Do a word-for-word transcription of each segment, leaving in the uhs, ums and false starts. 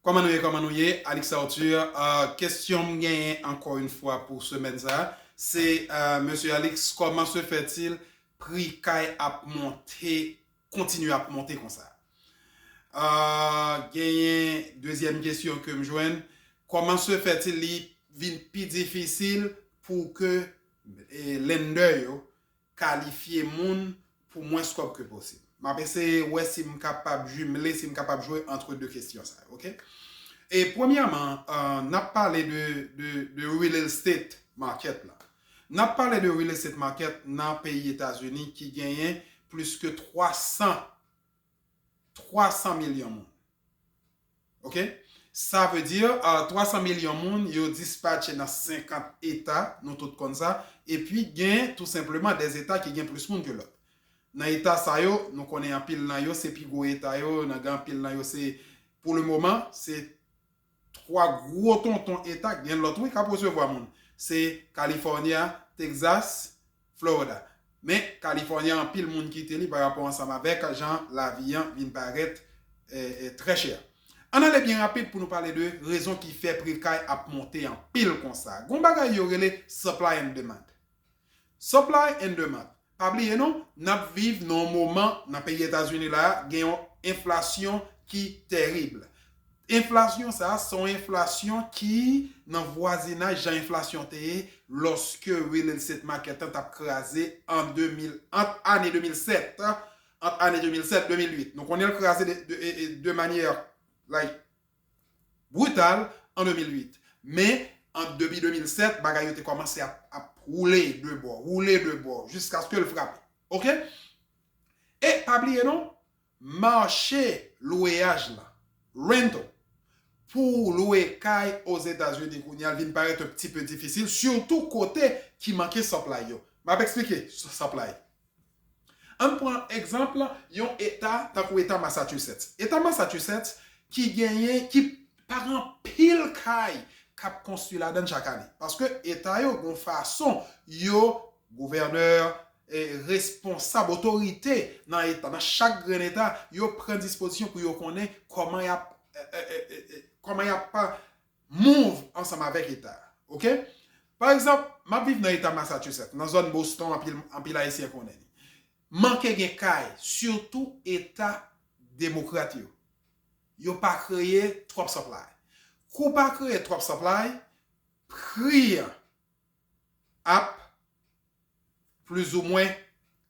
Kòman nou ye, kòman nou ye? Alix Arthur, euh, kesyon m genyen ankò yon fwa pou semèn sa, se, euh, Mesye Alix, comment se fait-il pri kay ap monte, kontinye ap monte konsa? Euh, genyen dezyèm kesyon ke m jwenn, comment se fait-il li vin pi difisil pou ke, eh, lender yo kalifye moun pou mwens kòb ke posib. M ap eseye wè si m kapab jimle, si m kapab jwe antre de kesyon sa yo, oke? E premyèman, euh, n ap pale de, de, de real estate market la. N ap pale de real estate market nan peyi Etazini ki genyen plis ke twa san, twa san milyon moun. Oke? Sa vle di, euh, twa san milyon moun, yo dispatche nan senkant eta, nou tout konn sa, epi gen tou senpleman de eta ki gen plis moun ke lòt. Nan eta sa yo, nou konnen anpil nan yo, se pi gwo eta yo, nan gen anpil nan yo, se, pou le moman, se twa gwo tonton eta, gen lòt wi k ap resevwa moun. Se California, Texas, Florida. Men, California, anpil moun kite li pa rapò ansanm avèk jan lavi an vin parèt, eh, eh, trè chè. Ann ale byen rapid pou nou pale de rezon ki fè pri kay ap monte anpil konsa. Gon bagay yo rele supply and demand. Supply and demand. Pa bliye non, n ap viv nan yon moman nan peyi Etazini la, gen yon enflasyon ki tèrib. Enflasyon sa a, se yon enflasyon ki nan vwazinaj jan enflasyon te ye lòske real estate market an t ap kraze an de mil, ant ane de mil sèt, ant ane de mil sèt, de mil uit. Nou konnen l kraze de, de, de, de manyè, like, brital an de mil uit. Men, an, depi de mil sèt, bagay yo te kòmanse ap, ap woule de bò, woule de bò, jiskaske l frape. Oke? E pa bliye non, mache lweyaj la, rental, pou w lwe kay Ozetazini kounye a, l vin parèt un petit peu difisil, sitou kote ki manke supply yo. M ap eksplike supply. Ann pran egzanp yon eta tankou eta Massachusetts. Eta Massachusetts ki genyen, ki pa gen anpil kay k ap konstwi ladan l chak ane. Paske eta yo gon fason yo, gouvènè, eh, responsab, otorite nan eta, nan chak grenn eta, yo pran dispozisyon pou yo konnen kòman y ap, eh, eh, eh, eh, eh, kòman y ap move ansanm avèk eta a. Oke? Pa egzanp, m ap viv nan eta Massachusetts, nan zòn Boston, anpil, anpil Ayisyen konnen li. Manke gen kay, sitou eta demokrat yo. Yo pa kreye twòp supply. Kou pa kreye twòp supply, pri an ap plizoumwen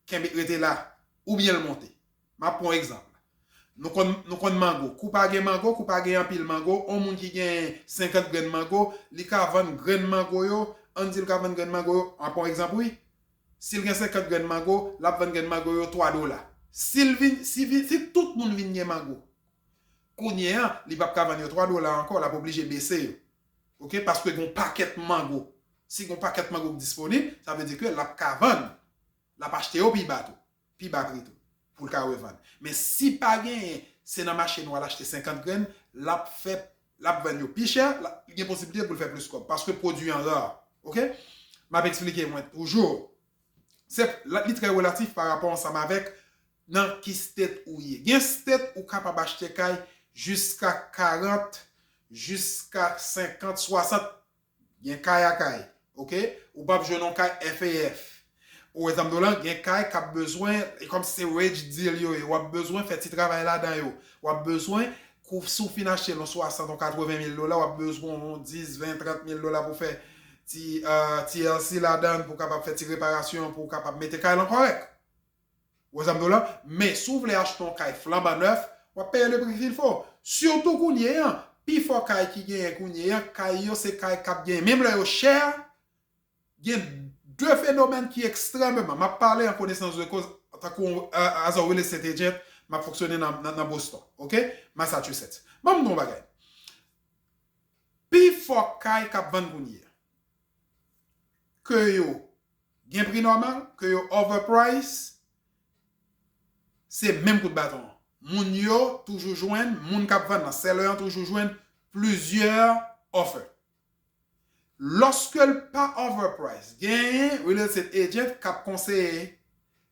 kenbe rete la, oubyen l monte. M ap pran yon egzanp. Nou konn, nou konn mango. Kou pa gen mango, kou pa gen anpil mango, yon moun ki gen senkant grenn mango, li ka vann grenn mango yo, ann di l ka vann grenn mango yo, m ap pran yon egzanp wi. Si l gen senkant grenn mango, l ap vann grenn mango yo twa dola. Si l vin, si vin, si tout moun vin gen mango, kounye a, li p ap ka vann yo twa dola ankò, l ap oblije bese yo. Oke? Paske gen yon pakèt mango. Si gen yon pakèt mango k disponib, sa vle di ke l ap ka vann. L ap achte yo pi ba tou. Pi ba pri tou. Pou l ka revann. Men si pa genyen, se nan mache nwa l achte senkant grenn, l ap fè, l ap vann yo pi chè, l ap, gen posiblite pou l fè plis kòb. Paske pwodui an ra. Oke? M ap eksplike mwen toujou. Se, li trè relatif pa rapò ansanm avèk nan ki state ou ye. Gen state ou kapab achte kay jiska karant, jiska senkant, swasant. Gen kay a kay, oke? Ou p ap jwenn yon kay F A F. Ou wè sa m di w lan, gen kay k ap bezwen, e kòm se rage deal yo ye, w ap bezwen fè ti travay ladan yo. W ap bezwen, kou, si w fin achte l yon swasant, yon katreven mil dola, w ap bezwen yon dis, ven, trant mil dola pou fè ti, euh, T L C ladan, pou w kapab fè ti reparasyon, pou w kapab mete kay lan kòrèk. Ou wè sa m di w lan? Men si w vle achte yon kay flanban nèf, w ap peye le prix qu'il faut. Sitou kounye an, pifò kay ki genyen kounye an, kay yo se kay k ap genyen. Menm lè yo chè, gen de fenomèn ki ekstrèmeman, m ap pale an konesans de koz, tankou, euh, as a real estate agent, m ap fonksyone nan, nan, nan Boston, oke? Massachusetts. Ban m di w yon bagay. Pifò kay k ap vann kounye a, ke yo gen pri nòmal, ke yo overprice, se menm kout baton an. Moun yo toujou jwenn, moun k ap vann nan, seller an toujou jwenn plizyè offer. Lòske l pa overprice, genyen real estate agent k ap konseye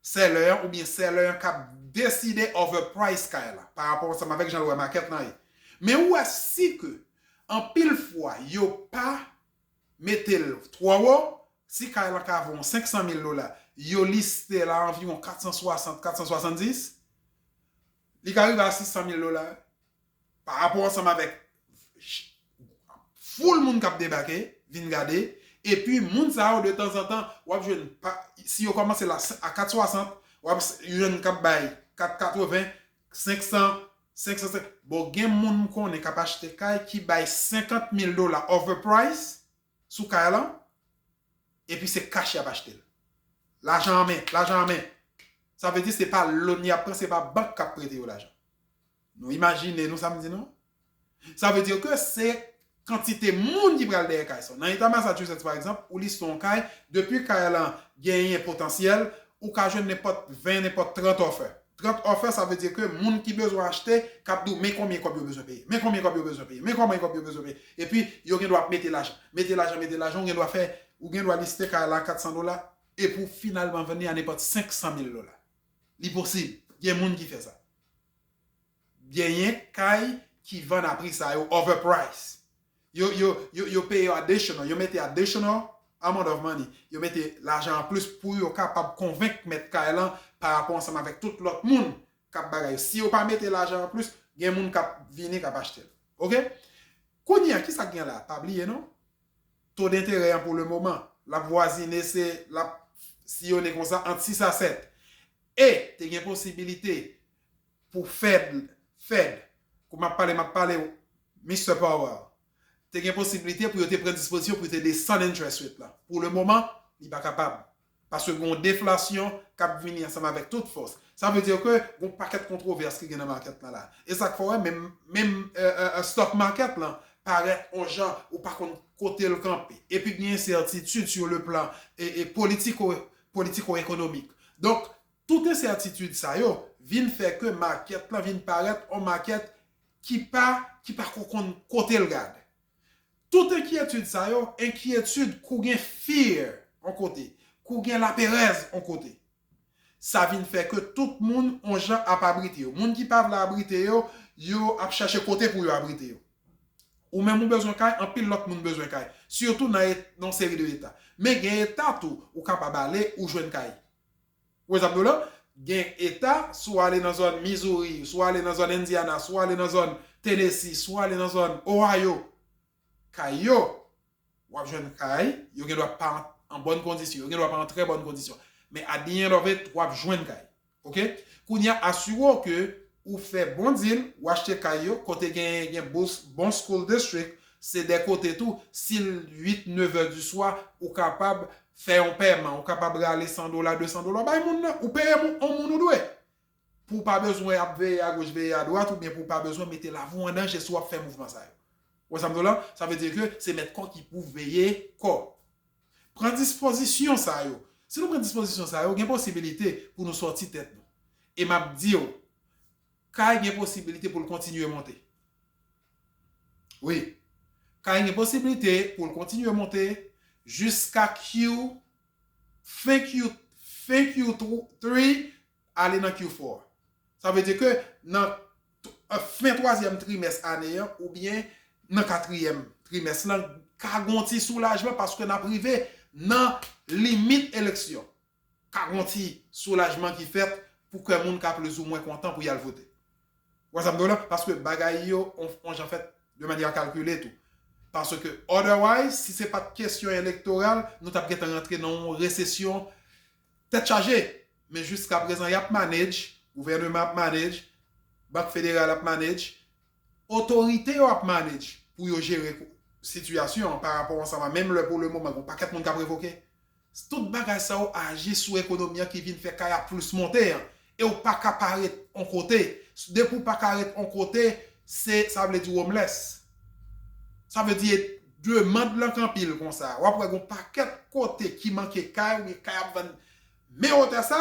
seller an oubyen seller an k ap deside overprice kay la pa rapò ansanm avèk jan lwa makèt lan ye. Men ou wè si ke anpil fwa yo pa mete l twò wo, si kay lan ka vo yon senk san mil dola, yo liste l a anviwon kat san swasant, kat san swasanndis, li ka rive a sis san mil dola. Pa rapò ansanm avèk foul moun k ap debake, vin gade, epi moun sa yo, de tanzantan, w ap jwenn, pa, si yo kòmanse la a kat swasant, w ap jwenn k ap bay kat katreven, senk san, senk san senk. Bon, gen moun m konnen k ap achte kay ki bay senkant mil dola overprice sou kay lan, epi se kach y ap achte l. Lajan an men, lajan an men. Sa vle di se pa loan y ap pran, se pa bank k ap prete yo lajan. Nou imajine nou sa m di nou? Sa vle di ke se kantite moun ki pral dèyè kay sa. Nan eta Massachusetts, pa egzanp, ou liste yon kay, depi kay lan genyen potansyèl, ou ka jwenn nenpòt ven, nenpòt trant offer. Trant offer, sa vle di ke moun ki bezwen achte, k ap di w, men konbyen kòb yo bezwen peye, men konbyen kòb yo bezwen peye, men konbyen kòb yo bezwen peye. Epi, yo gen dwa ap mete lajan, mete lajan, mete lajan, ou gen dwa fè, ou gen dwa liste kay la a kat san dola, epi w finalman vann li a nenpòt senk san mil dola. Li posib. Gen moun ki fè sa. Genyen kay ki vann a pri sa yo overprice. Yo, yo, yo, yo peye yo additional, yo mete additional amount of money. Yo mete lajan anplis pou yo kapab konvenk mèt kay lan pa rapò ansanm avèk tout lòt moun k ap bagay yo. Si yo pa mete lajan anplis, gen moun k ap vini k ap achte l. Oke? Kounye a, ki sa k gen la? Pa bliye non. To denterè an pou le moman, l ap vwazine, se, l ap siyonnen konsa ant sis a sèt. E te gen posibilite pou Fed, Fed, kou m ap pale, m ap pale Mister Powell, te gen posibilite pou yo te pran dispozisyon pou yo te desann interest rate la. Pou le moman, li pa kapab. Paske gen yon deflasyon k ap vini ansanm avèk tout fòs. Sa vle di ke gen yon pakèt kontwovès ki gen nan makèt la la. E sa k fè w wè menm, menm euh, euh, euh, stock market lan parèt yon jan ou pa konn kote l kanpe. Epi gen ensètitid sur le plan e, e politiko, politiko ekonomik. Donk, tout ensètitid sa yo vin fè ke makèt lan vin parèt yon makèt ki pa, ki pa ko konn kote l gade. Tout enkyetid sa yo, enkyetid kou gen fear yon kote, kou gen laperèz yon kote. Sa vin fè ke tout moun yon jan ap abrite yo. Moun ki pa vle abrite yo, yo ap chèche kote pou yo abrite yo. Ou menm ou bezwen kay, anpil lòt moun bezwen kay. Sitou nan et- nan yon seri de eta. Men gen eta tou, ou kapab ale, ou jwenn kay. Ou wè sa m di w la? Gen eta, si w ale nan zòn Missouri, si w ale nan zòn Indiana, si w ale nan zòn Tennessee, si w ale nan zòn Ohio, kay yo, w ap jwenn kay, yo gen dwa pa an, an bòn kondisyon, yo gen dwa pa an trè bòn kondisyon. Men at the end of it, w ap jwenn kay. Oke? Kounye a, asire w ke ou fè bon deal, ou achte kay yo, kote gen, gen bon, bon school district, se de kote tou, si l uit, nèf è di swa, ou kapab fè yon pèman, ou kapab rale san dola, de san dola, bay moun nan, ou peye moun, yon moun ou dwe. Pou w pa bezwen ap veye agoch, veye adwat, oubyen pou w pa bezwen mete lavi w an danje si w ap fè mouvman sa yo. Ou wè sa m di w la? Sa vle di ke se mèt kò ki pou veye kò. Pran dispozisyon sa yo. Si nou pran dispozisyon sa yo, gen posibilite pou nou sòti tèt nou. E m ap di w, kay gen posibilite pou l kontinye monte. Wi. Kay gen posibilite pou l kontinye monte jiska Q, fen Q, fen Q three, ale nan Q four. Sa vle di ke nan t- fen twazyèm trimès ane an, oubyen nan katriyèm trimès lan, ka gon ti soulajman paske n ap rive nan limit eleksyon. Ka gon ti soulajman ki fèt pou kè moun ka plizoumwen kontan pou y al vote. Ou wè sa m di w la? Paske bagay yo, on, on jan fèt de manyè kalkile tou. Paske, otherwise, si se pa t kesyon elektoral, nou t ap gentan rantre nan yon resesyon tèt chaje. Men jiska prezan, y ap manage, gouvèneman ap manage, Bank Federal ap manage, otorite yo ap manage pou yo jere ko- sitiyasyon an pa rapò ansanm a menm lè pou le moman, gen yon pakèt moun k ap revoke. Tout bagay sa yo aji sou ekonomi an ki vin fè kay ap plis monte an. E w pa ka pa ret on kote. Depi w pa ka ret on kote, se, sa vle di homeless. Sa vle di demann lan k anpil konsa. W ap wè gen yon pakèt kote ki manke kay, oubyen kay ap vann men wotè sa,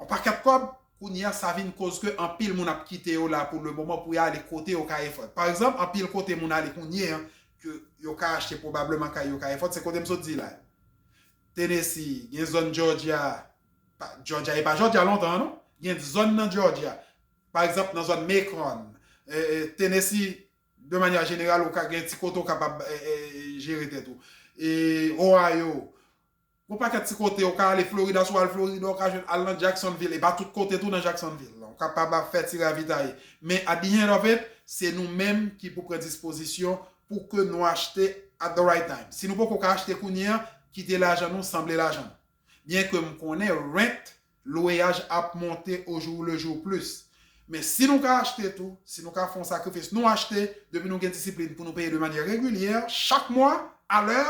yon pakèt kòb, kounye a sa vin koz ke anpil moun ap kite yo la pou le moman pou y ale kote yo ka efòd. Pa egzanp, anpil kote moun ale kounye an, ke yo ka achte pwobableman kay yo ka efòd, se kote m sot di la. Tennessee, gen zòn Georgia, pa, Georgia, e pa Georgia lontan an non, gen zòn nan Georgia, pa egzanp nan zòn Macon, e, e, Tennessee, de manyè jeneral, ou ka gen ti kote ou kapab e, e, jere tèt ou. E Ohio, gon pakèt ti kote ou ka ale, Florida, si w al Florida, ou ka jwenn al nan Jacksonville, e pa tout kote tou nan Jacksonville. Ou kapab ap fè ti ravitaye. Men at the end of it, se nou menm ki pou pran dispozisyon pou ke nou achte at the right time. Si nou poko ka achte kounye a, kite lajan nou sanble lajan nou. Byen ke m konnen rent, lweyaj ap monte au jour le jour plus. Men si nou ka achte tou, si nou ka fè yon sakrifis, nou achte, depi nou gen disiplin pou nou peye de manyè regilyè, chak mwa, a lè,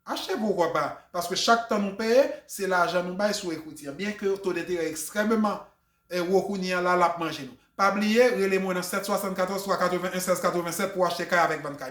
achte poukwa pa. Paske chak tan nou peye, se lajan nou bay sou equity an. Byen ke to denterè ekstrèmeman e, wo kounye a la, l ap manje nou. Pa bliye, rele mwen nan sèt swasann katòz twa katreven en sèz katreven sèt pou achte kay avèk vann kay.